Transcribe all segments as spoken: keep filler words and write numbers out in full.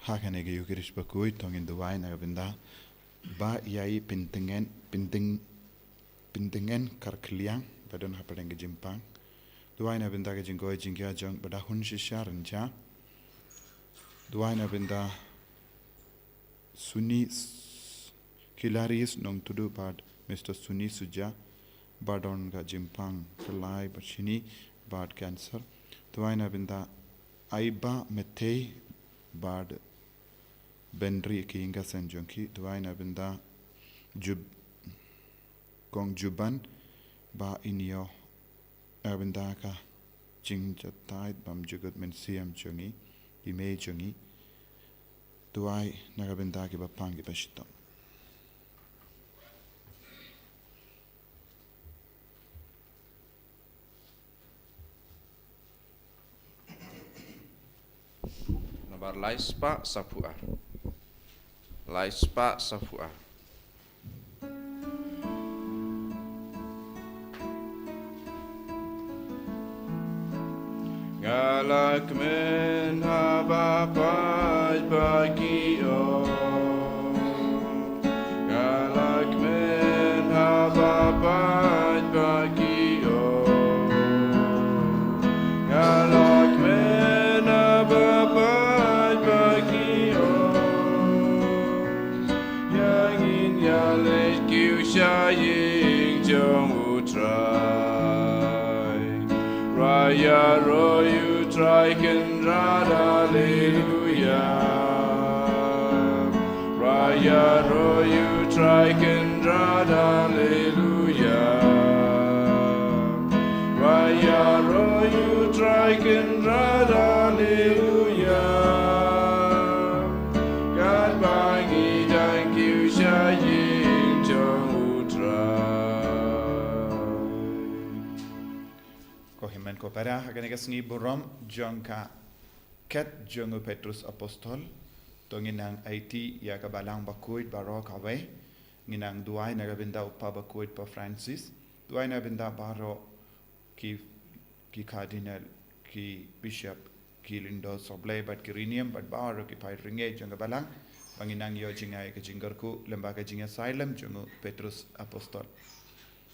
Ha kane ka Eucharist bakhuid to ngin duwai na ka bynta Bah Yai Pyntngen, Pyntng, Pyntngen Kharkhliang ba don hapdeng ka jingpang. Duwai na ka bynta ka jingkoit jingkhiah jong Bah Dahun Shisha Rynjah. Duwai na ka bynta Suni S-, Hilarius Nongtudu bad Mister Suni Suja ba don ka jingpang khlai bad shini bad cancer. Duwai na ka bynta Aiba Methei bad Benri ki ïing ka seng jong ki. Duwai na ka bynta Jub-, Kong Juban ba in ïoh na ka bynta ka jingjahthait bymjukut mynsiem jong i, i mei jong i. Duwai na ka bynta kiba pang kiba shitom. Nambar lai spah saphew ar. Lai spah saphew ar. Nga la kmen ha ba pait ba ki ong. Nga la kmen ha ba pait ba ki ong. Nga la kmen ha ba pait ba ki ong. Ïa ngin ïa leit kiew sha ïing jong U Trai. Raya roi U Trai Kynrad, Alleluia. Raya roi U Trai Kynrad, Alleluia. Raya roi U Trai Kynrad, Alleluia. Katba ngi dang kiew sha ïing jong U Trai. Ko hynmen ko para, ha kane ka sngi burom jong ka khet jong u Petrus Apostol, to ngin nang aiti ïa ka balang bakhuid baroh kawei. Ngin nang duwai na ka bynta u Papa bakhuid Pope Francis, duwai na ka bynta baroh ki, ki Cardinal, ki Bishop, ki Lyngdoh Sohblei bad ki Riñium bad baroh ki paid ryngiej jong ka balang, ba ngin nang ïoh jngai ka jingkyrkhu lyngba ka jingïasai lem jong u Petrus Apostol.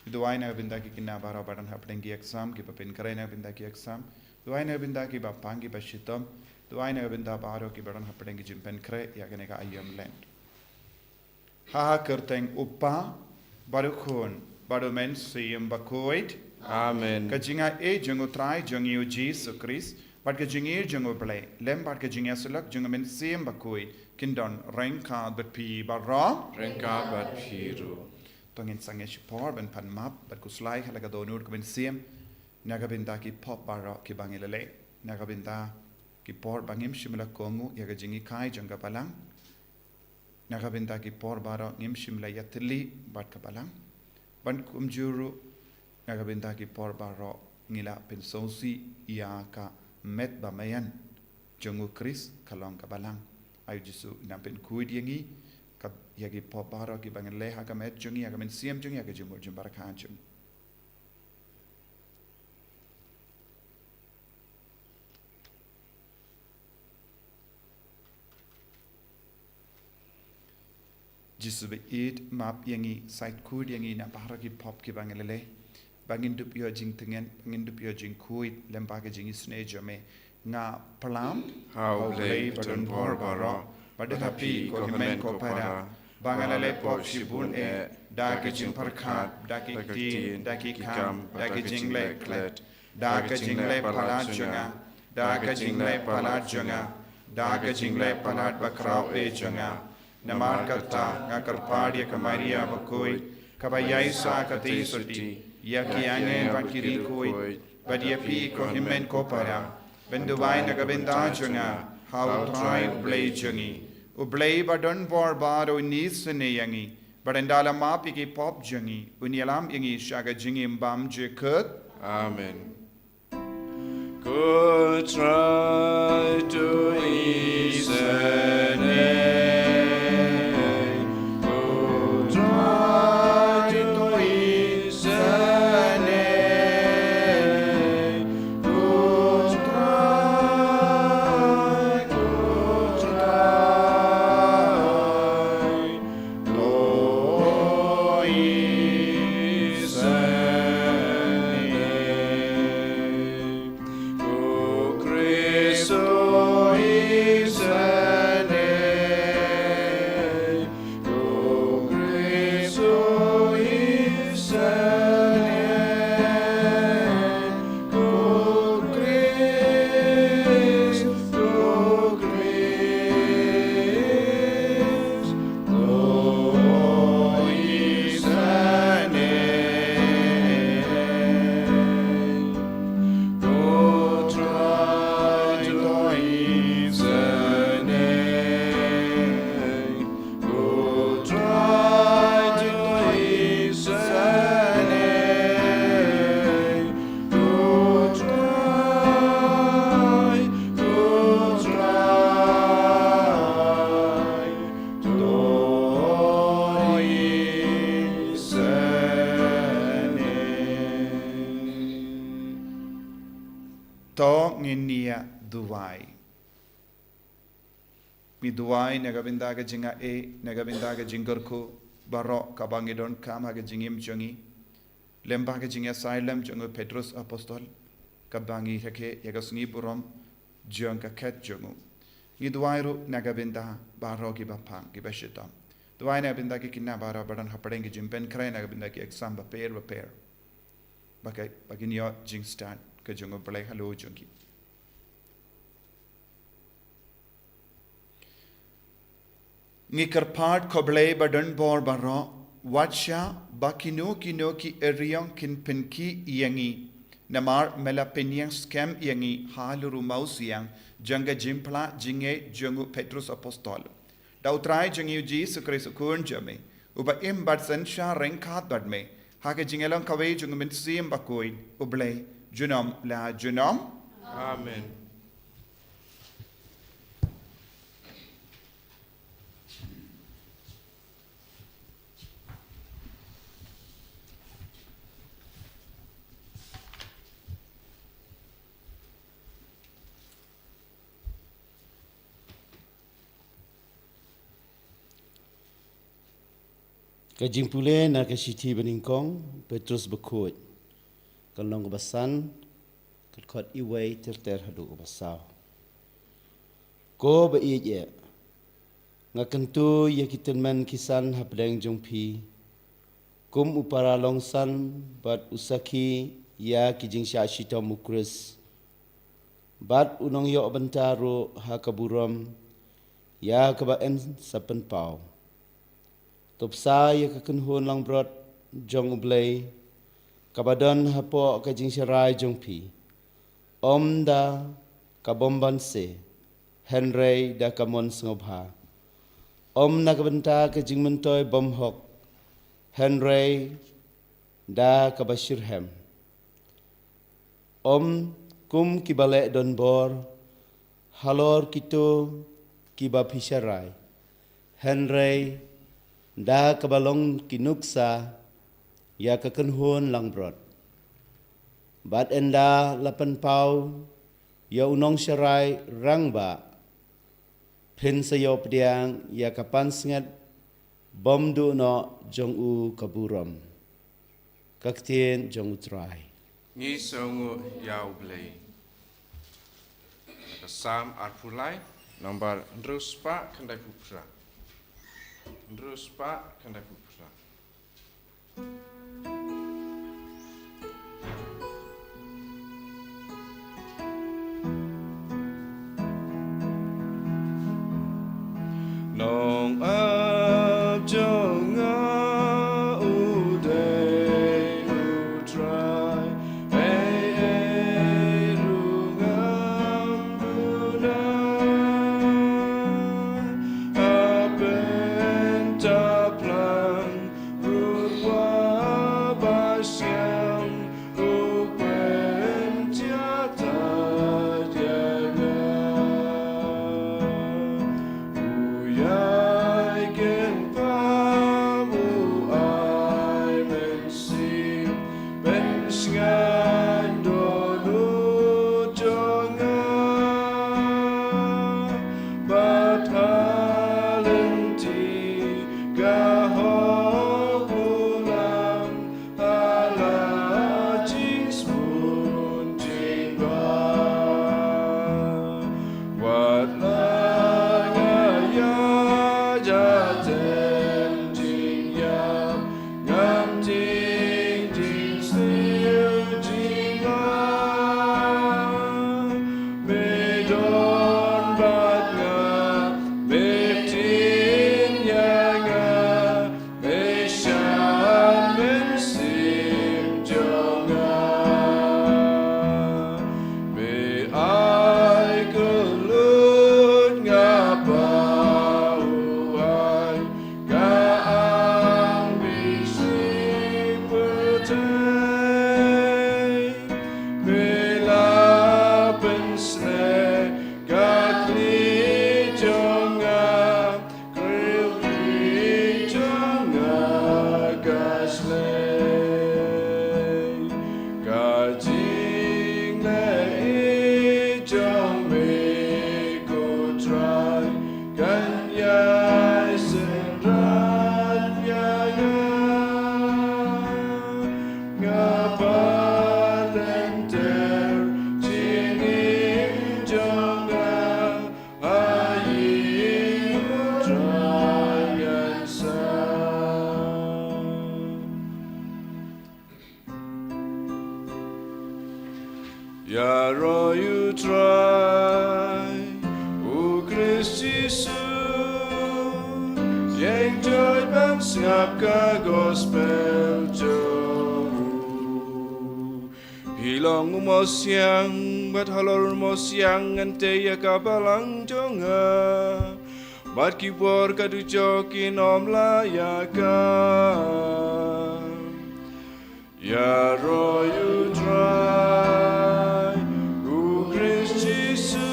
Duwai na ka bynta ki khynnah baroh ba don hapdeng ki exam, kiba pynkhreh na ka bynta ki exam. Duwai na ka bynta kiba pang kiba shitom. Duwai na ka bynta baroh kiba don hapdeng ki jingpynkhreh ïa kane ka aïom Lent. Ha ka kyrteng U Kpa bad U Khun bad U Mynsiem Bakhuid. Amen. Ka jingaiei jong U Trai jong ngi U Jisu Khrist bad ka jingïeit jong U Blei lem bad ka jingïasyllok jong U Mynsiem Bakhuid kin don ryngkat bad phi baroh. Ryngkat bad phi ruh. To ngin sangeh shipor ban pan map bad khuslai ha la ka dohnud ka mynsiem na ka bynta ki pop baroh kiba ngi la leh, na ka bynta ki por ba ngim shym la kohnguh ïa ka jinghikai jong ka balang, na ka bynta ki por baroh ngim shym la ïatylli bad ka balang, bad kumjuh ruh na ka bynta ki por baroh ngi la pynsngewsih ïa ka met ba maïan jong U Khrist ka long ka balang. Ai U Jisu, nang pynkhuid ïa ngi, ka, ïa ki pop baroh kiba ngi leh ha ka met jong ngi, ha ka mynsiem jong ngi, ha ka jingmut jingpyrkhat jong ngi. Jisu baieit, map ïa ngi, shait khuid ïa ngi na baroh ki pop kiba ngi la leh, ba ngin dup ïoh jingtngen, ba ngin dup ïoh jingkhuid lyngba ka jingisynei jong me. Nga pyrshang ha U Blei badonbor baroh bad ha phi ko hynmen ko para, ba nga la leh pop shibun eh, da ka jingpyrkhat, da ki ktien, da ki kam, da ka jingleh klet, da ka jingleh palat jong nga, da ka jingleh palat jong nga, da ka jingleh palat bakhraw eh jong nga. Namar kata nga kyrpad ïa ka Maria bakhuid, kaba ïaisah katei sotti, ïa ki angel bad ki riewkhuid, bad ïa phi ko hynmen ko para, ban duwai na ka bynta jong nga ha U Trai U Blei jong ngi. U Blei badonbor baroh un isynei ïa ngi, bad ynda la map ïa ki pop jong ngi, un ïalam ïa ngi sha ka jingim bymjukut. Amen. Ko Trai to isynei, ko Trai to isynei, ko Trai, ko Trai. ngin ïa duwai. Ngi duwai na ka bynta ka jingaiei, na ka bynta ka jingkyrkhu baroh kaba ngi donkam ha ka jingim jong ngi. Lem bad ka jingïasaid lem jong u Petrus Apostol, kaba ngi rakhe ïa ka sngi burom jong ka khet jong u. Ngi duwai ruh na ka bynta baroh kiba pang, kiba shitom. Duwai na ka bynta ki khynnah baroh ba don hapdeng ki jingpynkhreh na ka bynta ki exam bapher bapher. Ba ka, ba kin ïoh jingstad ka jong u Blei halor jong ki. Ngi kyrpad ko Blei ba don bor baroh, wat shah ba kino kino ki eriong kin pynkhih ïa ngi. Namar me la pynïeng skhem ïa ngi halor u mawsiang jong ka jingphla jingngeit jong u Petrus Apostol. Da u Trai jong ngi u Jisu Khrist u Khun jong me, uba im bad synshar ryngkat bad me ha ka jingïalong kawei jong u Mynsiem Bakhuid, U Blei, junom la junom. Amen. Ka jingpule na ka shithi banyngkong Petrus Bakhuid, ka lynnong kaba san, ka dkhot iwei ter ter haduh kaba saw. Ko ba ïeit eh, nga kyntu ïa ki tymmen ki san hapdeng jong phi, kum u para longsan bad u sakhi ïa ki jingshah shitom u Khrist, bad u nongïoh bynta ruh ha ka burom ïa kaba yn sa pynpaw. To bsa ïa ka kynhun langbrot jong U Blei, kaba don hapoh ka jingsharai jong phi, ym da ka bymbanse, hynrei da ka mon sngewbha, ym na ka bynta ka jingmyntoi bymhok, hynrei da kaba shitrhem. Ym kum kiba leh donbor halor kito kiba phi sharai, hynrei da kaba long ki nuksa ïa ka kynhun langbrot. Bad ynda la pynpaw ïa u nongsharai rangbah, phin sa ïoh pdiang ïa ka pansngiat bymduh noh jong u ka burom. Ka ktien jong U Trai. Ngi sngewnguh ïa U Blei. Ka Salm arphew lai, nombar hynriew spah khyndai phew phra. Hynriew spah khyndai phew phra. Nongap jong nga u dei U Trai, ei ei ruh ngam duna. Hapdeng taplang ruh wa ba shem, u pyntiat ïa nga. U ïai Ïaroh ïa u Trai, u Khrist Jisu, ïeng joit ban sngap ka gospel jong u. Phi long u Mawsiang, bad halor u Mawsiang ngan tei ïa ka balang jong nga. Bad ki bor ka dujok kin ym lah ïa ka. Ïaroh ïa u Trai, u Khrist Jisu,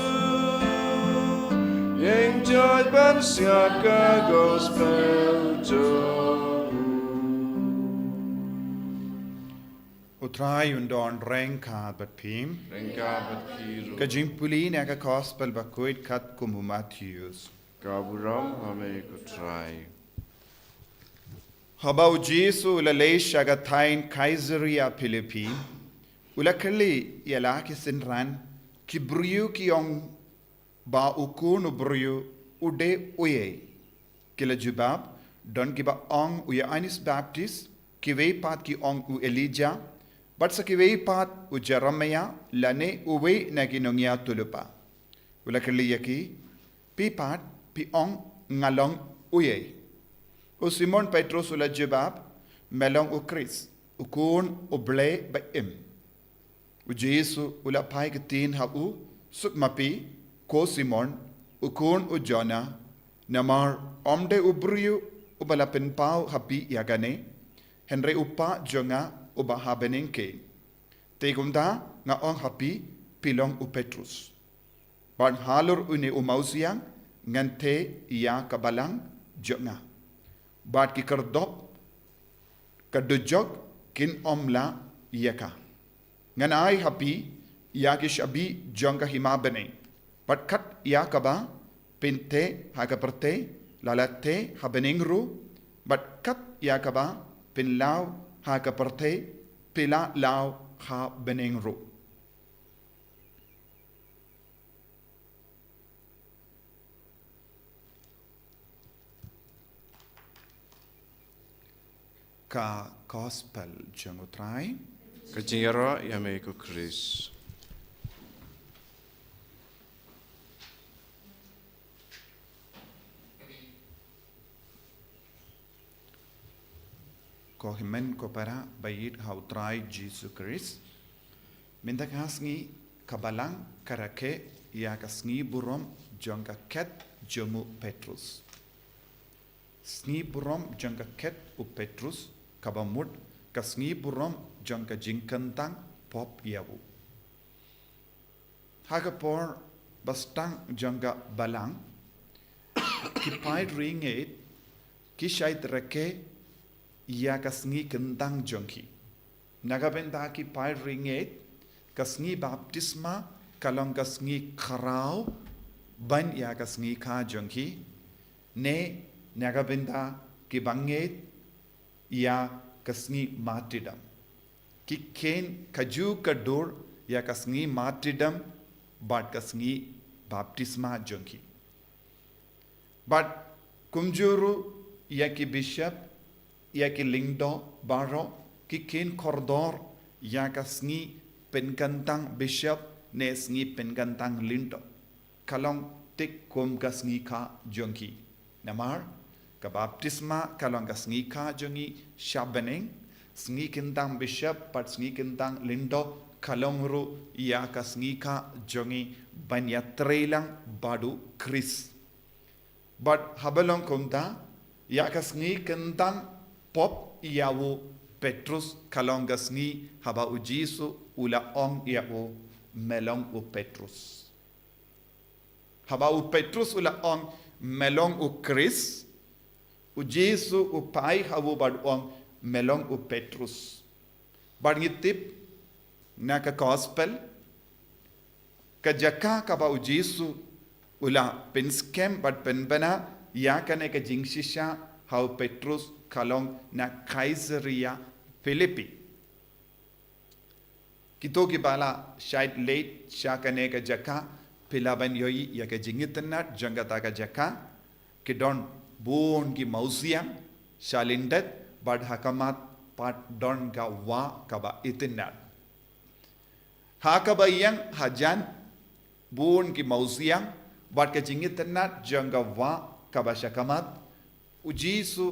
ïeng joit ban sngap ka gospel jong u. U Trai un don ryngkat bad phi. Ryngkat bad phi ruh. Ka jingpule na ka gospel bakhuid katkum u Mathaios. Ka burom ha me ko Trai. Haba u Jisu u la leit sha ka thaiñ Kaisaria Philippi, u la kylli ïa la ki synran, ki briew ki ong ba u Khun u briew u dei uei. Ki la jubab, don kiba ong u Ïoannis Baptist, kiwei pat ki ong u Elijah, bad sa kiwei pat u Jeremiah, lane uwei na ki nongïathuhlypa. U la kylli ïa ki, phi pat, phi ong nga long uei. U Simon Petrus u la jubab, me long u Khrist, u Khun u Blei ba im. U Jisu u la phai ktien ha u, suk ma phi, ko Simon, u khun u Jonah, namar ym dei u briew uba la pynpaw ha phi ïa kane, hynrei u Kpa jong nga uba ha bneng kein. Te kumta nga ong ha phi, phi long u Petrus. Bad halor une u mawsiang ngan tei ïa ka balang jong nga. Bad ki khyrdop ka dujok kin ym lah ïa ka. Ngan ai ha phi ïa ki shabi jong ka hima bneng. Bad kat ïa kaba phin tei ha ka pyrthei la la tei ha bneng ruh. Bad kat ïa kaba phin law ha ka pyrthei phi la law ha bneng ruh. Ka gospel jong u Trai. Ka jingïaroh ïa me ko Khrist. Ko hynmen ko para ba ïeit ha u Trai Jisu Khrist. Mynta ka sngi ka balang ka rakhe ïa ka sngi burom jong ka khet jong u Petrus. Sngi burom jong ka khet u Petrus kaba mut ka sngi burom jong ka jingkyntang pop ïa u. Ha ka por ba sdang jong ka balang, ki paid ri ngeit ki shait rakhe ïa ka sngi kyntang jong ki. Na ka bynta ki paid ri ngeit, ka sngi baptisma ka long ka sngi khraw ban ïa ka sngi kha jong ki. Ne na ka bynta ki ba ngeit ïa ka sngi martyrdom. Ki kheiñ ka ju ka dur ïa ka sngi martyrdom bad ka sngi baptisma jong ki. Bad kumjuh ruh ïa ki bishop, ïa ki lyngdoh baroh, ki kheiñ kordor ïa ka sngi pynkyntang bishop ne sngi pynkyntang lyngdoh. Ka long thik kum ka sngi kha jong ki. Namar ka baptisma ka long ka sngi kha jong ngi sha bneng, sngi kyntang bishop bad sngi kyntang lyngdoh ka long ruh ïa ka sngi kha jong ngi ban ïatrei lang bad u Khrist. Bad haba long kumta, ïa ka sngi kyntang pop ïa u Petrus ka long ka sngi haba u Jisu u la ong ïa u, me long u Petrus. Haba u Petrus u la ong, me long u Khrist, u Jisu u phai ha u bad ong, me long u Petrus. Bad ngi tip na ka gospel, ka jaka kaba u Jisu u la pynskhem bad pynbna ïa kane ka jingshisha ha u Petrus ka long na Kaisaria Philippi. Kito kiba la shait leit sha kane ka jaka phi lah ban ïohi ïa ka jingitynnad jong kata ka jaka, ki don bun ki mawsiang sha lyndet bad ha khmat pat don ka wah kaba itynnad. Ha kaba ïeng hajan bun ki mawsiang, bad ka jingitynnad jong ka wah kaba sha khmat, u Jisu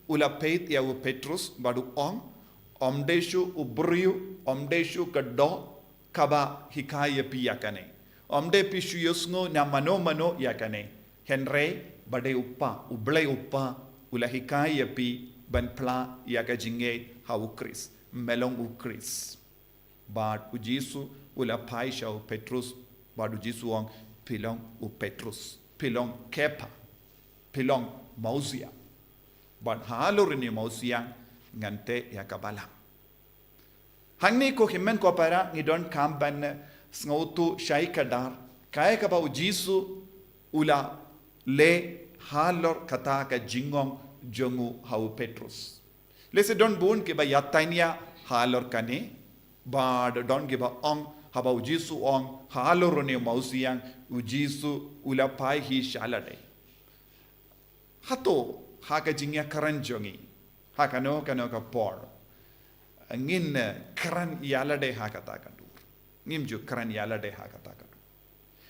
u la peit ïa u Petrus bad u ong, ym dei shuh u briew, ym dei shuh ka doh kaba hikai ïa phi ïa kane. Ym dei phi shu ïohsngew na mano mano ïa kane. Hynrei ba dei u Kpa, u Blei u Kpa, u la hikai ïa phi ban phla ïa ka jingngeit ha u Khrist, me long u Khrist. Bad u Jisu u la phai sha u Petrus, bad u Jisu u ong, phi long u Petrus, phi long Kepha, phi long mawsiang. Bad halor une u mawsiang ngan teh ïa ka balang. Hangne ko hynmen ko para, ngi donkam ban sngewthuh shai kdar kaei kaba u Jisu u la leh halor kata ka jingong jong u ha u Petrus. Lehse don bun kiba ïathuh ïa halor kane, bad don kiba ong, haba u Jisu u ong halor une u mawsiang, u Jisu u la phai hi sha lade. Hato ha ka jingïakren jong ngi ha kano kano ka por, ngin, eh, kren ïa lade ha kata ka dur? Ngim ju kren ïa lade ha kata ka dur.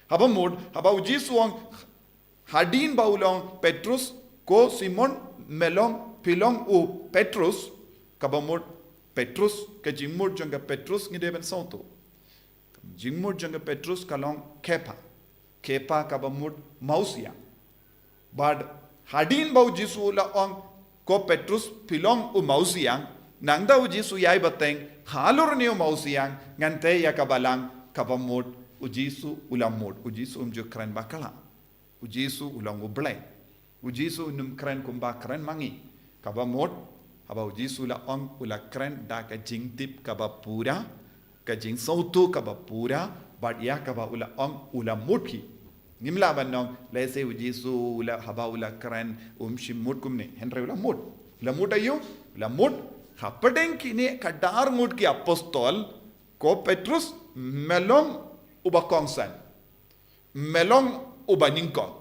Haba mut, haba u Jisu u ong, hadien ba u la ong, Petrus, ko Simon, me long, phi long u Petrus, kaba mut Petrus, ka jingmut jong ka Petrus ngi dei ban sngewthuh. Jingmut jong ka Petrus ka long Kepha. Kepha kaba mut mawsiang. Bad hadien ba u Jisu u la ong, ko Petrus, phi long u mawsiang, nangta u Jisu u ïai bteng, halor une u mawsiang ngan teh ïa ka balang, kaba mut u Jisu u la mut, u Jisu um ju kren bakla. U Jisu u long u Blei. U Jisu um kren kumba kren ma ngi. Kaba mut, haba u Jisu u la ong, u la kren da ka jingtip kaba pura, ka jingsngewthuh kaba pura, bad ïa kaba u la ong u la mut hi. Ngim lah ban ong, lehse u Jisu u la, haba u la kren um shym mut kumne. Hynrei u la mut. U la mut aïu? U la mut, hapdeng kine ka dar ngut ki apostol, ko Petrus, me long uba kongsan. Me long uba nyngkong.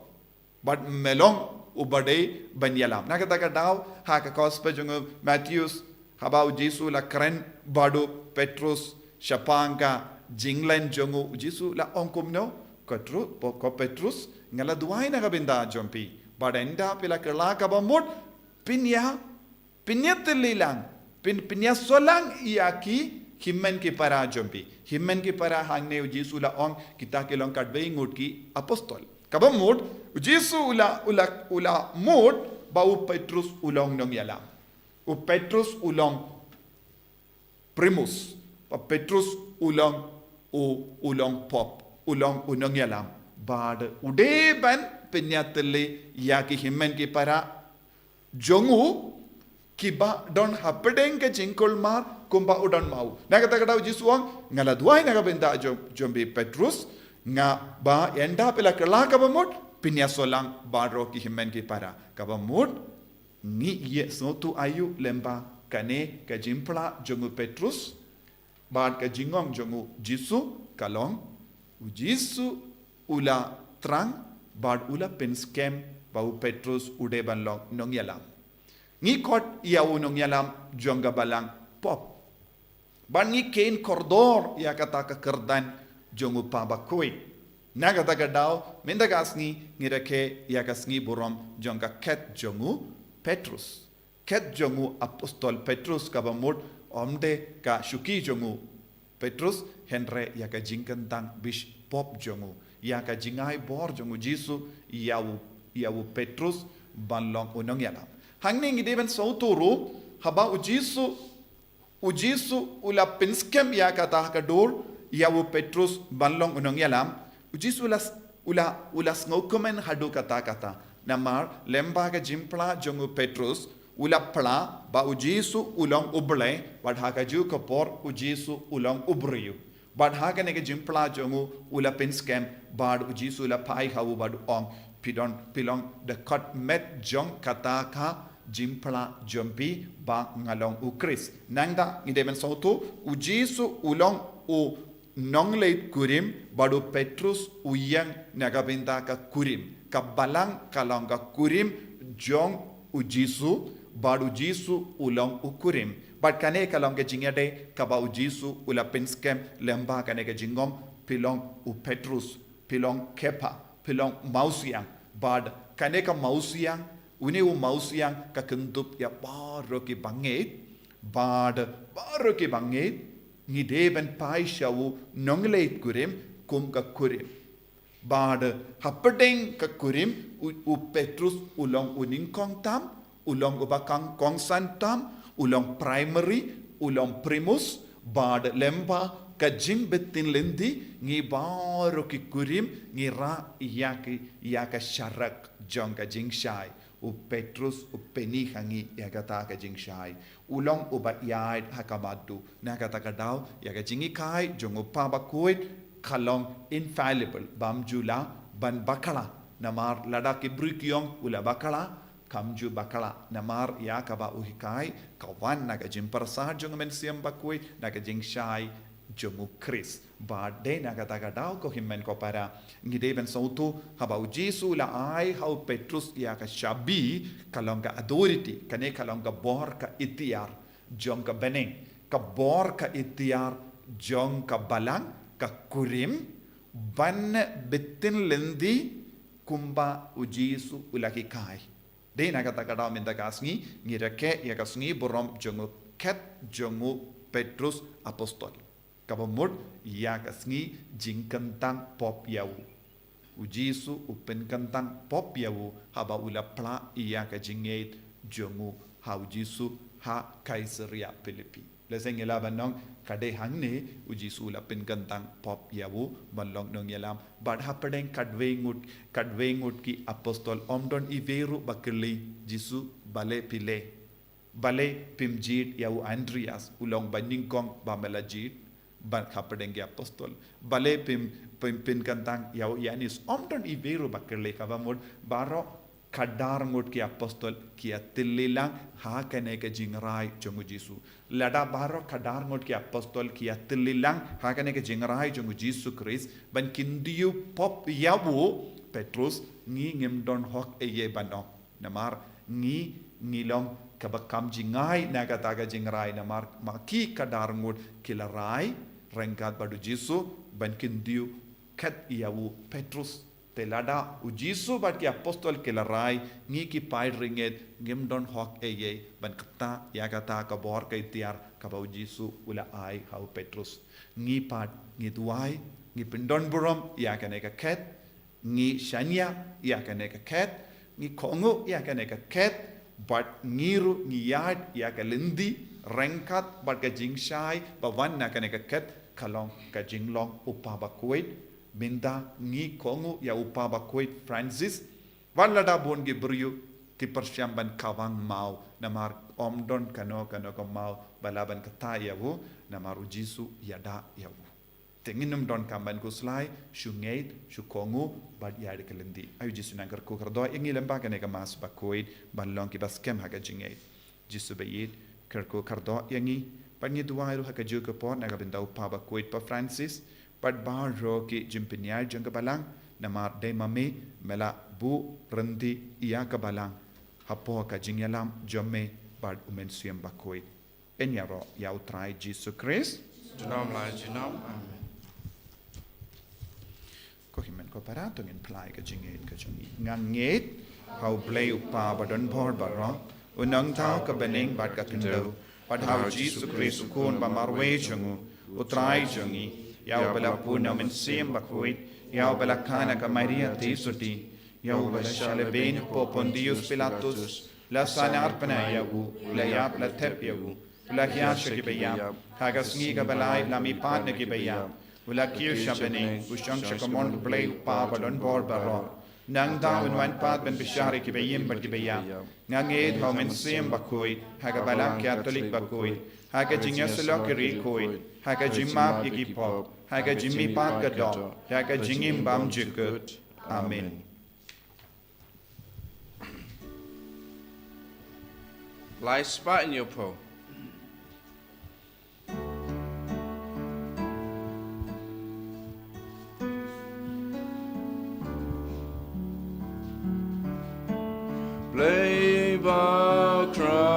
Bad me long uba dei ban ïalam. Na kata ka daw, ha ka gospel jong u Mathaios, haba u Jisu u la kren bad u Petrus shaphang ka jinglen jong u, u Jisu u la ong kumno, ko Petru-, ko Petrus, nga la duwai na ka bynta jong phi. Bad ynda phi la kylla kaba mut, phin ïa, phin ïatylli lang, phin, phin ïasoh lang ïa ki hynmen ki para jong phi. Hynmen ki para hangne u Jisu u la ong kita ki long katwei ngut ki apostol. Kaba mut, u Jisu u la, u la, u la mut ba u Petrus u long nongïalam. U Petrus u long primus. Ba Petrus u long u, u long pope, u long u nongïalam. Bad u dei ban pynïatylli ïa ki hynmen ki para jong u, kiba don hapdeng ka jingkulmar kumba u don ma u. Na kata ka daw u Jisu u ong, nga la duwai na ka bynta jong, jong phi Petrus, nga ba ynda phi la kylla kaba mut, phin ïasoh lang baroh ki hynmen ki para. Kaba mut, ngi ïohsngew tu aïu lyngba kane ka jingphla jong u Petrus, bad ka jingong jong u Jisu ka long, u Jisu u la thrang, bad u la pynskhem ba u Petrus u dei ban long nongïalam. Ngi khot ïa u nongïalam jong ka balang pope. Bad ngi kheiñ kordor ïa kata ka kyrdan jong u Kpa Bakhuid. Na kata ka daw, mynta ka sngi ngi rakhe ïa ka sngi burom jong ka khet jong u Petrus. Khet jong u apostol Petrus kaba mut ym dei ka shuki jong u Petrus, hynrei ïa ka jingkyntang bishop jong u, ïa ka jingai bor jong u Jisu ïa u, ïa u Petrus ban long u nongïalam. Hangne ngi dei ban sngewthuh ruh, haba u Jisu, u Jisu u la pynskhem ïa kata ka dur ïa u Petrus ban long u nongïalam, u Jisu u la, u la, u la sngewkmen haduh katta katta. Namar lyngba ka jingphla jong u Petrus, u la phla ba u Jisu u long u Blei, bad ha kajuh ka por u Jisu u long u briew. Bad ha kane ka jingphla jong u, u la pynskhem, bad u Jisu u la phai ha u bad u ong, phi don, phi long da kot met jong kata ka jingphla jong phi ba nga long u Khrist. Nangta ngi dei ban sngewthuh, u Jisu u long u nongleit kurim, bad u Petrus u ïeng na ka bynta ka kurim. Ka balang ka long ka kurim jong u Jisu, Bad u Jisu u long u kurim. Bad kane ka long ka jingïadei kaba u Jisu u la pynskhem lyngba kane ka jingong, phi long u Petrus, phi long Kepha, phi long mawsiang. Bad kane ka mawsiang, une u mawsiang ka kyndup ïa baroh ki bangeit. Bad baroh ki bangeit, ngi dei ban phai sha u nongleit kurim kum ka kurim. Bad hapdeng ka kurim, u, u Petrus u long u nyngkong tam, u long uba kongsan tam, u long primary, u long primus. Bad lyngba ka jingbtin lynti, ngi baroh ki kurim ngi rah ïa ki, ïa ka sharak jong ka jingshai. U Petrus u pyni ha ngi ïa kata ka jingshai. U long uba ïaid ha ka madu. Na kata ka daw, ïa ka jinghikai jong u Pa Bakhuid ka long infallible, bym ju lah ban bakla. Namar lada ki briew ki ong u la bakla, kam ju bakla. Namar ïa kaba u hikai ka wan na ka jingpyrsad jong u Mynsiem Bakhuid, na ka jingshai jong u Khrist. Bad dei na kata ka daw, ko hynmen ko para, ngi dei ban sngewthuh, haba u Jisu u la ai ha u Petrus ïa ka shabi, ka long ka authority, kane ka long ka bor ka iktiar jong ka bneng, ka bor ka iktiar jong ka balang, ka kurim, ban btin lynti kumba u Jisu u la hikai. Dei na kata ka daw mynta ka sngi, ngi rakhe ïa ka sngi burom jong u khet jong u Petrus apostol. Kaba mut ïa ka sngi jingkyntang pop ïa u. U Jisu u pynkyntang pop ïa u haba u la phla ïa ka jingngeit jong u ha u Jisu ha Kaisaria Philippi. Lehse ngi lah ban ong ka dei hangne u Jisu u la pynkyntang pop ïa u ban long nongïalam. Bad hapdeng katwei ngut, katwei ngut ki apostol ym don iwei ruh ba kylli Jisu balei phi leh. Balei phim jied ïa u Andreas, u long ba nyngkong ba me la jied, bad hapdeng ki apostol. Balei phim, phim pynkyntang ïa u Ïanis, ym don iwei ruh ba kylli. Kaba mut baroh khadar ngut ki apostol ki ïatylli lang ha kane ka jingrai jong u Jisu. Lada baroh khadar ngut ki apostol ki ïatylli lang ha kane ka jingrai jong u Jisu Khrist, ban kyntiew pop ïa u Petrus, ngi ngim don hok ei ei ban ong. Namar ngi, ngi long kaba kham jngai na kata ka jingrai, namar ma ki khadar ngut ki la rai ryngkat bad u Jisu ban kyntiew khet ïa u Petrus. Te lada u Jisu bad ki apostol ki la rai, ngi ki paid ryngied ngim don hok ei ei ban kyntait ïa kata ka bor ka iktiar kaba u Jisu u la ai ha u Petrus. Ngi pat ngi duwai, ngi pyndon burom ïa kane ka khet, ngi shaniah ïa kane ka khet, ngi kohnguh ïa kane ka khet, bad ngi ruh ngi ïaid ïa ka lynti ryngkat bad ka jingshai ba wan na kane ka khet, ka long ka jinglong u Pa Bakhuid. Mynta ngi kohnguh ïa u Pa Bakhuid Francis, wat lada bun ki briew ki pyrshang ban kawang maw, namar ym don kano kano ka maw ba lah ban kyntait ïa u, namar u Jisu ïada ïa u. Te ngin ym donkam ban khuslai, shu ngeit, shu kohnguh, bad ïaid ka lynti. Ai u Jisu un kyrkhu kyrdoh ïa ngi lyngba kane ka Mass Bakhuid, ban long kiba skhem ha ka jingngeit. Jisu ba ïeit, kyrkhu kyrdoh ïa ngi, bad ngi duwai ruh ha kajuh ka por na ka bynta u Pa Bakhuid Pa Francis, bad baroh ki jingpynïaid jong ka balang, namar dei ma me, me la buh ryntih ïa ka balang hapoh ka jingïalam jong me bad u Mynsiem Bakhuid. Yn ïaroh ïa u Trai Jisu Khrist. Junom la junom. Amen. Ko hynmen ko para, to ngin phla ïa ka jingngeit ka jong ngi. Nga ngeit ha U Blei U Kpa badonbor baroh, U Nongthaw ka bneng bad ka khyndew, bad ha U Jisu Khrist U Khun ba marwei jong U, U Trai jong ngi, ïa uba la pun na U Mynsiem Bakhuid, ïa uba la kha na ka Maria Theisotti, ïa uba la shah lehbeiñ hapoh Pontius Pilatus, la sahnarphna ïa U, la ïap la thep ïa U, la hiar sha kiba ïap, ha ka sngi kaba lai la mihpat na kiba ïap, U la kiew sha bneng, U shong sha ka mon U Blei U Kpa badonbor baroh. Nangta Un wan pat ban bishar ïa kiba im bad kiba ïap. Nga ngeit ha U Mynsiem Bakhuid, ha ka Balang Katholik Bakhuid, ha ka jingïasyllok ki riewkhuid, ha ka jingmap ïa ki pop, ha ka jingmihpat ka doh, ha ka jingim bymjukut. Amen. Lai spah hynñiewphew. Blei ba khraw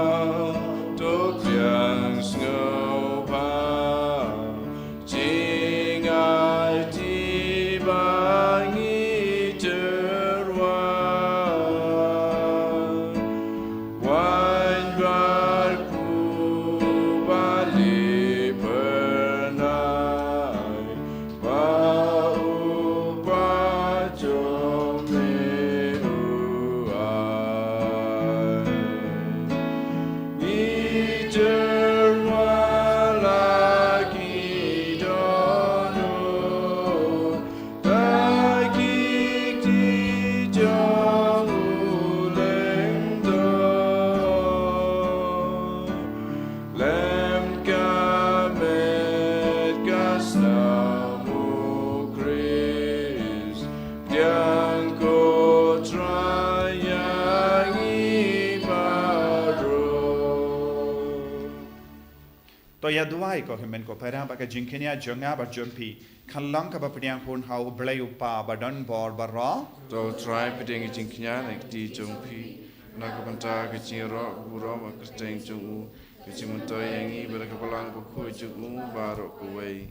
To ïa duwai ko hynmen ko para ba ka jingkñia jong nga bad jong phi kan long kaba pdiang hun ha U Blei U Kpa ba don bor baroh. To Trai pdiang ïa ka jingkñia na ka kti jong phi na ka bynta ka jingïaroh burom ha ka kyrteng jong u, ka jingmyntoi ïa ngi bad ka Balang Bakhuid jong u baroh kawei.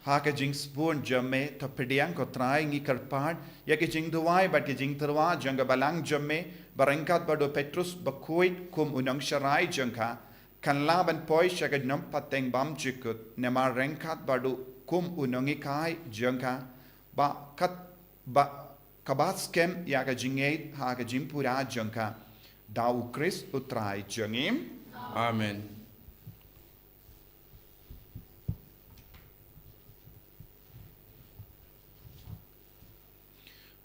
Ha ka jingsbun jong me, to pdiang ko Trai, ngi kyrpad ïa ka jingduwai bad ka jingtyrwa jong ka Balang jong me, ba ryngkat bad u Petrus Bakhuid kum u nongsharai jong ka, kan lah ban poi sha ka nongpateng bymjukut, namar ryngkat bad u kum u nonghikai jong ka, ba kat ba kaba skhem ïa ka jingngeit ha ka jingpura jong ka. Da U Khrist U Trai jong ngi. Amen.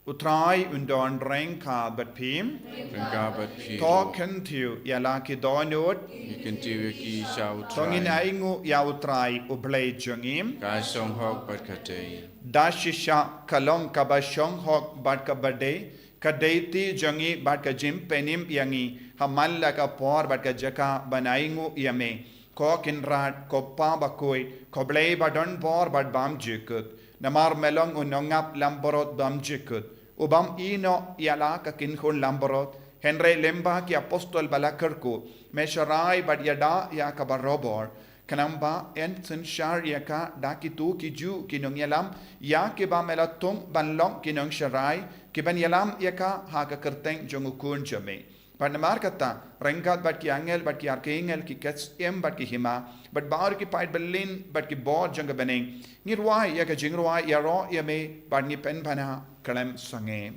U Trai un don ryngkat bad phi. Ryngkat bad phi. To kyntiew ïa la ki dohnud. Ngi kyntiew ïa ki sha U Trai. To ngin ainguh ïa U Trai U Blei jong ngi. Ka shong hok bad ka dei. Da shisha ka long kaba shong hok bad kaba dei, ka dei ti jong ngi bad ka jingpynim ïa ngi ha man la ka por bad ka jaka ban ainguh ïa me. Ko Kynrad, ko Kpa Bakhuid, ko Blei ba don bor bad bymjukut. Namar me long u nongap langbrot bymjukut, u bym ïehnoh ïa la ka kynhun langbrot. Hynrei lyngba ki apostol ba la kyrkhu, me sharai bad ïada ïa ka barabor. Khnang ba yn synshar ïa ka da kito ki juh ki nongïalam ïa kiba me la thung ban long ki nongsharai, ki ban ïalam ïa ka ha ka kyrteng jong u Khun jong me. Bad namar kata, ryngkat bad ki angel bad ki archangel, ki ksiem bad ki hima, bad baroh ki paid byllien bad ki bor jong ka bneng, ngi rwai ïa ka jingrwai ïaroh ïa me bad ngi pynbna khlem sangeh.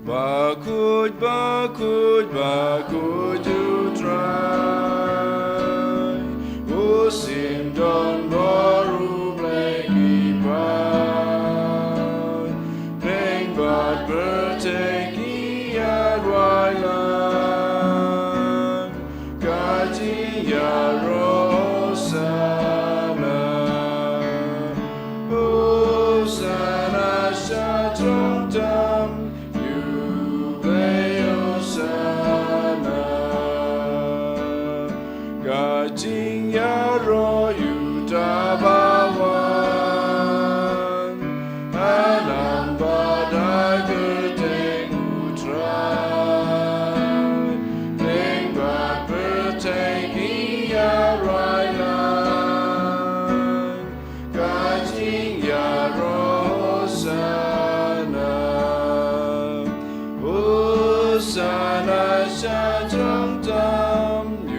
Bakhuid, bakhuid, bakhuid U Trai, u shim don bor, u blei ki paid, pdeng bad pyrthei ki ïa rwai lang. Ka jingïaroh Hosana, Hosana sha jrong tam, ïa U Blei Hosana. Ka jingïaroh ïa uta ba wan, ha nang bad ha ka kyrteng U Trai, pdeng bad pyrthei ki ïa rwai lang. Ka jingïaroh Hosana, Hosana sha jrong tam, ïa U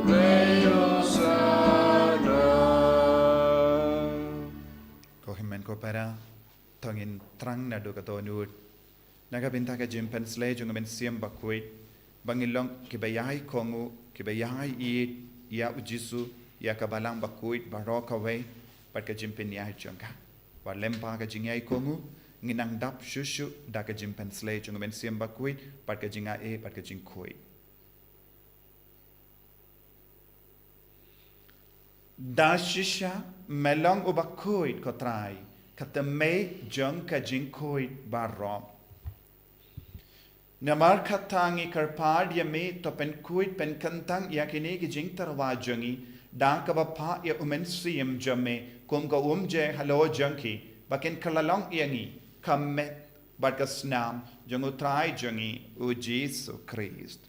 Blei Hosana. Ko hynmen ko para, to ngin thrang naduh ka dohnud. Na ka bynta ka jingpynsleh jong U Mynsiem Bakhuid, ba ngin long kiba ïai kohnguh, kiba ïai ïeit ïa U Jisu, ïa ka Balang Bakhuid baroh kawei, bad ka jingpynïaid jong ka. Wat lyngba ka jingïai kohnguh, ngin nang dap shuh shuh da ka jingpynsleh jong U Mynsiem Bakhuid, bad ka jingai, bad ka jingkhuid. Da shisha me long u bakhuid ko Trai, ka tymmen jong ka jingkhuid baroh. Namar kata ngi kyrpad ïa me, to pynkhuid pynkyntang ïa kine ki jingtyrwa jong ngi, da kaba phah ïa U Mynsiem jong me kum ka umjer halor jong ki, ba kin kylla long ïa ngi ka met bad ka snam jong U Trai jong ngi U Jisu Khrist.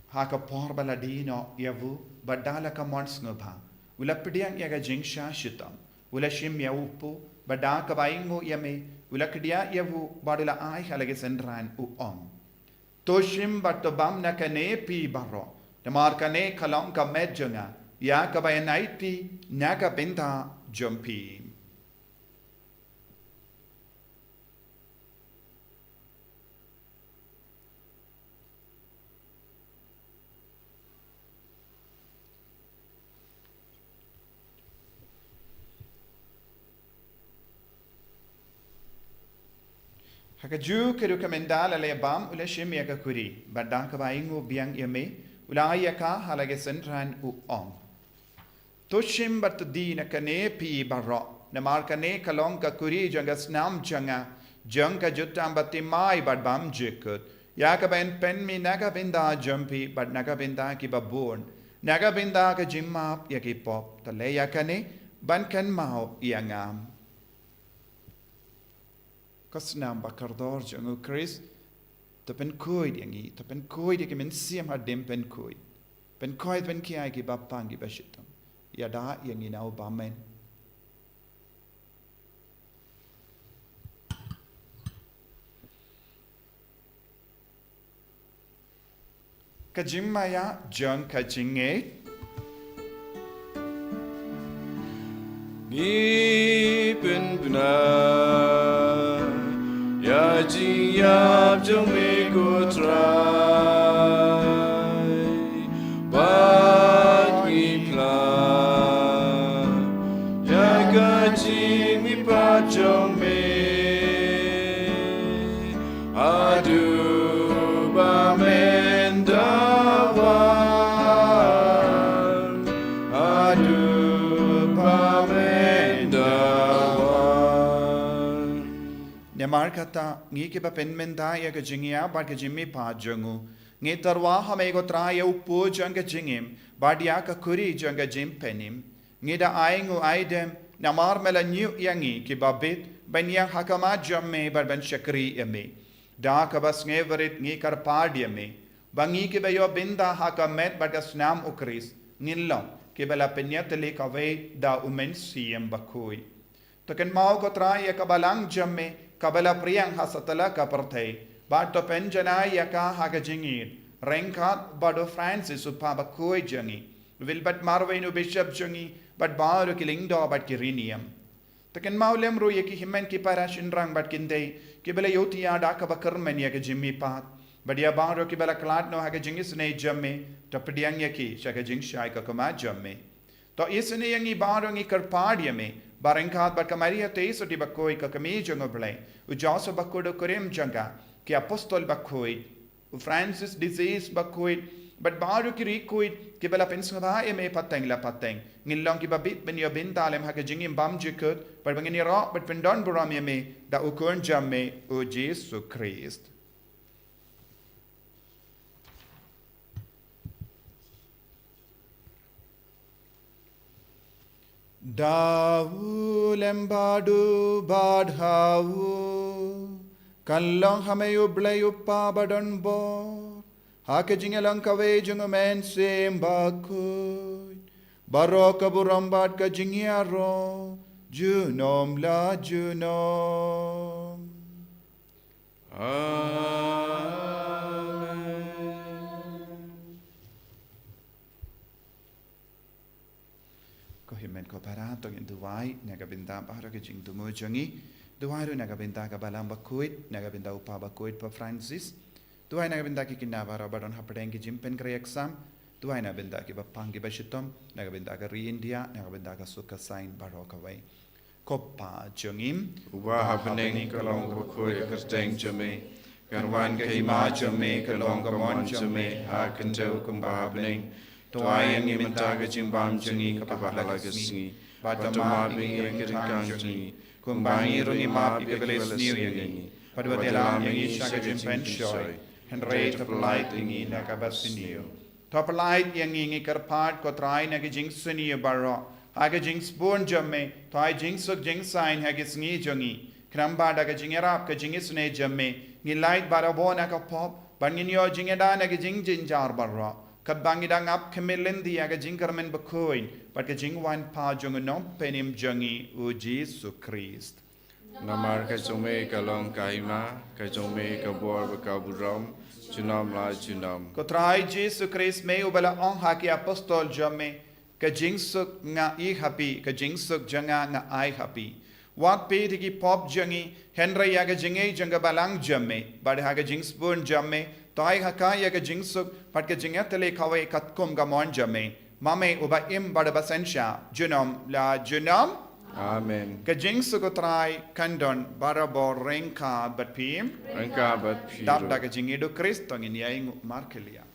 Ha ka por ba la die noh ïa u, bad da la ka mon sngewbha, u la pdiang ïa ka jingshah shitom, u la shim ïa u paw, bad da kaba ainguh ïa me, u la kdiah ïa u, bad u la ai ha la ki synran, u ong: To shim bad to bam na kane phi baroh, namar kane ka long ka met jong nga, ïa kaba yn aiti na ka bynta jong phi. Ha kajuh ka rukom ynda la leh bam, u la shim ïa ka khuri, bad da kaba ainguh biang ïa me, u la ai ïa ka ha la ki synran, u ong: To shim bad to die na kane phi baroh, namar kane ka long ka kuri jong ka snam jong nga, jong ka jutang baptisma bad bymjukut, ïa kaba yn pynmih na ka bynta jong phi bad na ka bynta kiba bun, na ka bynta ka jingmap ïa ki pop. To leh ïa kane ban kynmaw ïa nga. Ka snam ba kordor jong U Khrist, to pynkhuid ïa ngi, to pynkhuid ïa ki mynsiem hadien pynkhuid. Pynkhuid, pynkhia ïa ki bapang ki bashitom. Ïada ïa ngi na u bymman. Ka jingmaïa jong ka jingngeit. Ngi pynbna ïa jingïap jong me ko Trai, bad ngi phla ïa ka jingmihpat jong me. Haduh ba men da wan, haduh ba men da wan. Namar kata, ngi kiba pynmynta ïa ka jingïap bad ka jingmihpat jong u, ngi tyrwa ha me ko Trai ïa u pud jong ka jingim, bad ïa ka kuri jong ka jingpynim. Ngi da ai nguh ai dem, namar me la ñiew ïa ngi kiba bit, ban ïeng ha khmat jong me bad ban shakri ïa me. Da kaba sngewrit ngi kyrpad ïa me, ba ngi kiba ïoh bynta ha ka met bad ka snam U Khrist, ngin long kiba la pynïatylli kawei da U Mynsiem Bakhuid. To kynmaw ko Trai ïa ka balang jong me, kaba la pdiang ha satlak ka pyrthei, bad to pynjanai ïa ka ha ka jingïeit, ryngkat bad u Francis u Pop bakhuid jong ngi, u Wilbert Marwein u Bishop jong ngi, bad baroh ki lyngdoh bad ki riewniam. To kynmaw lem ruh ïa ki hynmen ki para shynrang bad kynthei, kiba la ïohthiah da kaba kyrmen ïa ka jingmihpat, bad ïa baroh kiba la khlad noh ha ka jingisynei jong me, to pdiang ïa ki sha ka jingshai ka khmat jong me. To isynei ïa ngi baroh, ngi kyrpad ïa me, ba ryngkat bad ka Maria Theisotti bakhuid ka kmie jong U Blei, u Joseph bakhuid u kurim jong ka, ki apostol bakhuid, u Francis d'Assise bakhuid, bad baroh ki riewkhuid kiba la pynsngewbha ïa me pateng la pateng, ngin long kiba bit ban ïoh bynta lem ha ka jingim bymjukut, bad ba ngin ïaroh bad pyndonburom ïa me da u Khun jong me u Jisu Khrist. Da u lem bad u bad ha u, kan long ha me U Blei U Kpa badonbor, ha ka jingïalang kawei jong U Mynsiem Bakhuid, baroh ka burom bad ka jingïaroh junom la junom. Amen. Ko hynmen ko para, to ngin duwai na ka bynta baroh ka jingthmu jong ngi. Duwai ruh na ka bynta ka Balang Bakhuid, na ka bynta u Pop bakhuid Pop Francis. Duwai na ka bynta ki khynnah baroh ba don hapdeng ki jingpynkhreh exam. Duwai na ka bynta ki bapang ki bashitom, na ka bynta ka ri India, na ka bynta ka suk ka saiñ baroh kawei. Ko Pa jong ngi uba ha bneng, ka long ka bakhuid ka kyrteng jong me. Kan wan ka hima jong me, ka long ka mon jong me ha ka khyndew kumba ha bneng. To ai ïa ngi mynta ka jingbam jong ngi kaba ha la ka sngi. Bad to map ïa ngi ïa ki ryngkang jong ngi, kumba ngi ruh ngi map ïa kiba la sniew ïa ngi. Bad wat ïalam ïa ngi sha ka jingpynshoi, hynrei to pyllait ïa ngi na kaba sniew. To pyllait ïa ngi, ngi kyrpad ko Trai, na ki jingsniew baroh ha ka jingsbun jong me. To ai jingsuk jingsaiñ ha ki sngi jong ngi, khnang ba da ka jingïarap ka jingisynei jong me, ngin lait barabor na ka pop, bad ngin ïoh jingïada na ki jingjynjar baroh, katba ngi dang ap khmih lynti ïa ka jingkyrmen bakhuid bad ka jingwan pat jong u Nongpynim jong ngi u Jisu Khrist. Namar ka jong me ka long ka hima, ka jong me ka bor bad ka burom, junom la junom. Ko Trai Jisu Khrist, me uba la ong ha ki apostol jong me, ka jingsuk nga ai ha phi, ka jingsuk jong nga nga ai ha phi. Wat peit ïa ki pop jong ngi, hynrei ïa ka jingngeit jong ka Balang jong me, bad ha ka jingsbun jong me, to ai ha ka ïa ka jingsuk bad ka jingïatylli kawei katkum ka mon jong me. Ma me uba im bad uba synshar junom la junom. Amen. Ka jingsuk u Trai kan don barabor ryngkat bad phi. Ryngkat bad phi ruh. Dap da ka jingïeit u Khrist to ngin ïainguh markylliang.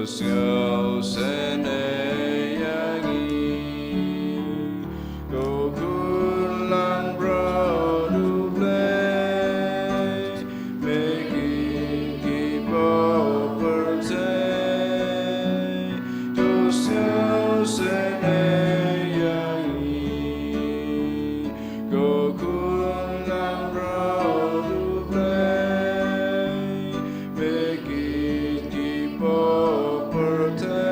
Sngewsynei ïa ngi, ko khun langbrot U Blei, me kit ki pop pyrthei. To sngewsynei ïa ngi, ko khun langbrot U Blei, me kit ki pop pyrthei.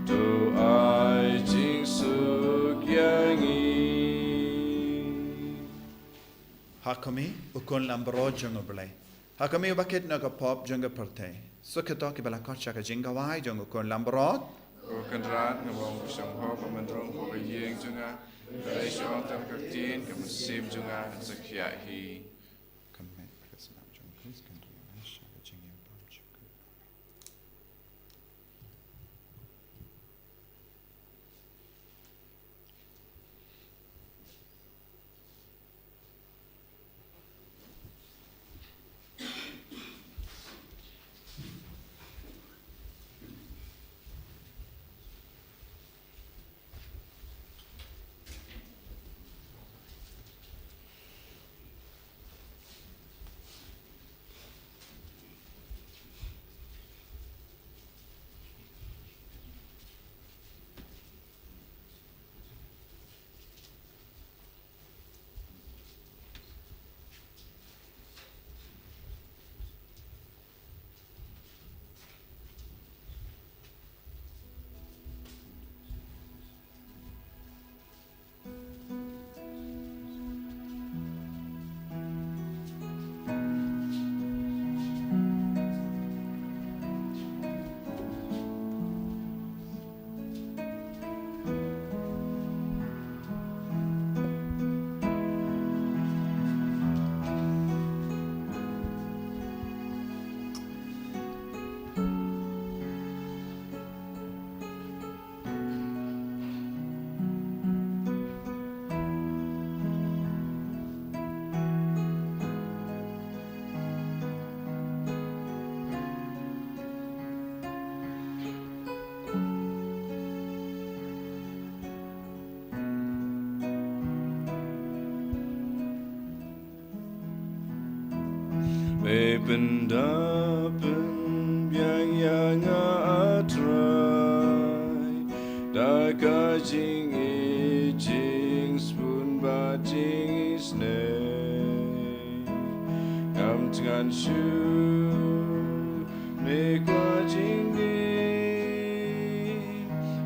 To ai jingsuk ïa ngi. Ha kumne, u khun langbrot jong U Blei. Ha kumne uba kit na ka pop jong ka pyrthei. Suk ïa to kiba la khot sha ka jingkhawai jong u khun langbrot. Ko Kynrad, nga ong ba sngewbha ba men rung hapoh ka ïing jong nga. Hynrei shu ong tang ka ktien, ka mynsiem jong nga kan sa khiah hi. Kan mih ka snam jong Khrist kan ri na sha ka jingim pam jong ka. Me pyndap pynbiang ïa nga, A Trai, da ka jingïeit, jingsbun bad jingisynei. Ngam thngan shuh, me kwah jingim,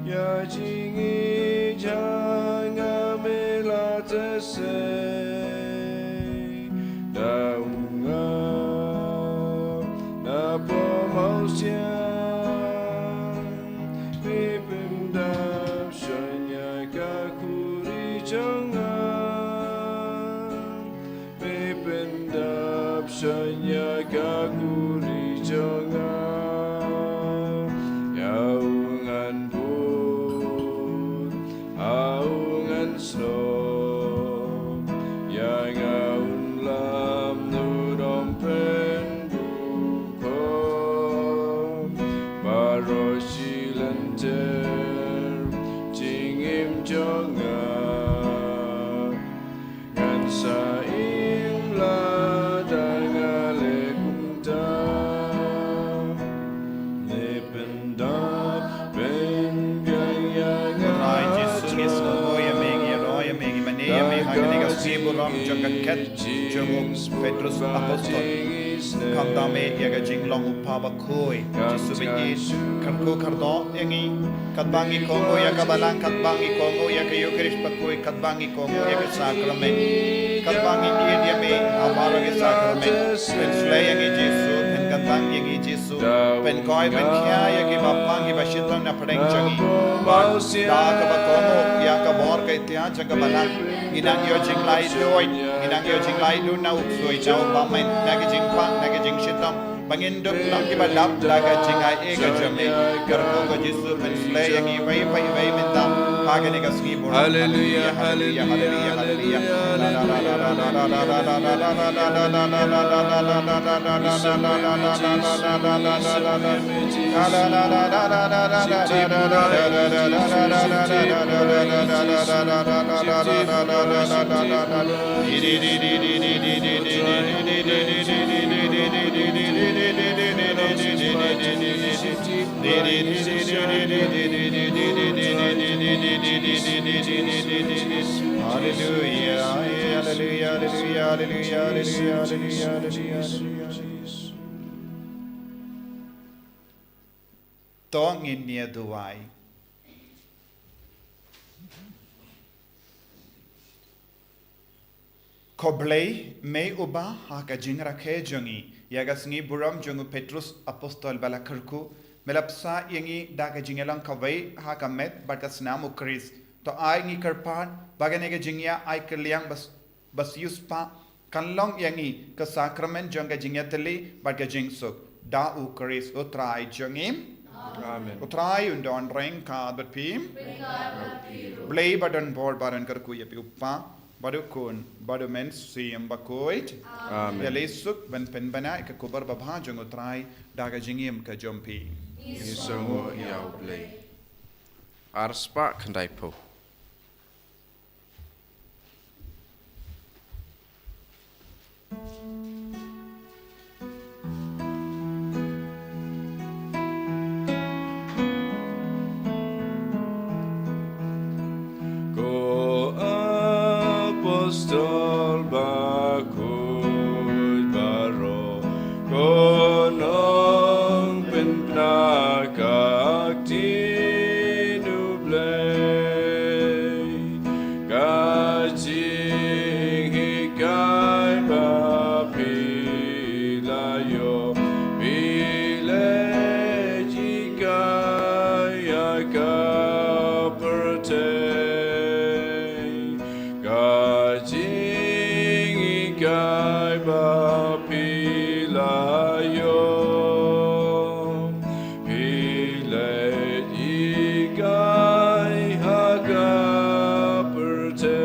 ïa jingïeit ha nga me la teh sei. Da u ngap na pop mawsiang, me pyndap shon ïa ka khuri jong nga. Me pyndap shon ïa ka khuri jong nga. Ïa u ngan bud, ha u ngan snoh, ïa nga un lam nud ym pynduh khop. Baroh shi lynter jingim jong nga, ngan sa im lada nga leh kumta. Me pyndap pynbiang ïa nga. Trai Jisu, ngi sngewnguh ïa me, ngi ïaroh ïa me, ngi mane ïa me ha kane ka sngi burom jong ka khet jong u Petrus Apostol. Khamtam me ïa ka jinglong u Kpa Bakhuid. Jisu ba ïeit, kyrkhu kyrdoh ïa ngi. Katba ngi kohnguh ïa ka balang, katba ngi kohnguh ïa ka Eukharist bakhuid, katba ngi kohnguh ïa ka sakramen, katba ngi ïeit ïa me ha baroh ki sakramen. Pynsleh ïa ngi Jisu, pynkyntang ïa ngi Jisu, pynkoi pynkhia ïa ki bapang ki bashitom na pdeng jong ngi. Bad da kaba kohnguh ïa ka bor ka ïtiar jong ka balang, ngi nang ïoh jinglaitluid, ngi nang ïoh jinglaitluid na u ksuid, na u bymman, na ki jingpang, na ki jingshitom. Ba ngin dup long kiba dap da ka jingai ei ka jong me. Kyrkhu ko Jisu, pynsleh ïa ngi iwei pa iwei mynta. Ha kane ka sngi burom. Hallelujah, hallelujah, hallelujah, hallelujah. Hallelujah, hallelujah, hallelujah, hallelujah, hallelujah, hallelujah, hallelujah. To ngin ïa duwai. Ko Blei, me uba ha ka jingrakhe jong ngi, ïa ka sngi burom jong u Petrus apostol ba la kyrkhu, me la bsa ïa ngi da ka jingïalang kawei ha ka met bad ka snam u Khrist. To ai ngi kyrpad ba kane ka jingïa ai kylliang bas basius pa kan long ïa ngi ka sakramen jong ka jingïatylli bad ka jingsuk da u Khrist u Trai jong ngi. Amen. U Trai un don ryngkat bad phi. Blei ba don bor ba don kyrkhu ïa phi u Kpa bad u Khun bad u Mynsiem Bakhuid. Amen. Ïa lei suk ban pynbna ïa ka khubor babha jong u Trai da ka jingim ka jong phi. Ngi sngewnguh ïa u Blei. Ar spah khyndai phew. Ko apostol bakhuid baroh, ko nongpynbna ka ktien u Blei. Ka jinghikai ba phi la ïoh, phi leit hikai ïa ka pyrthei. Ka jinghikai ba phi la ïoh, phi leit hikai ha ka pyrthei.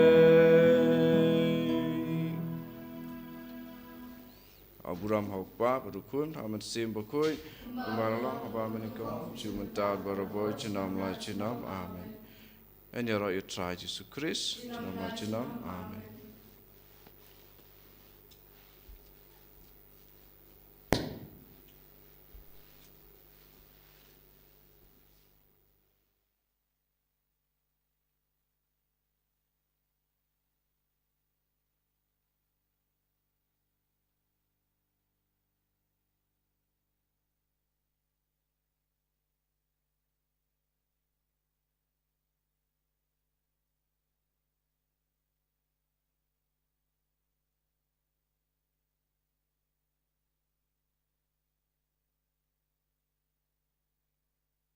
Burom ha u Kpa bad u Khun, ha u Mynsiem Bakhuid, kumba la long ha ba mynnyngkong, shu mynta bad barabor, junom la junom. Amen. Yn ïaroh ïa u Trai Jisu Khrist, junom la junom. Amen.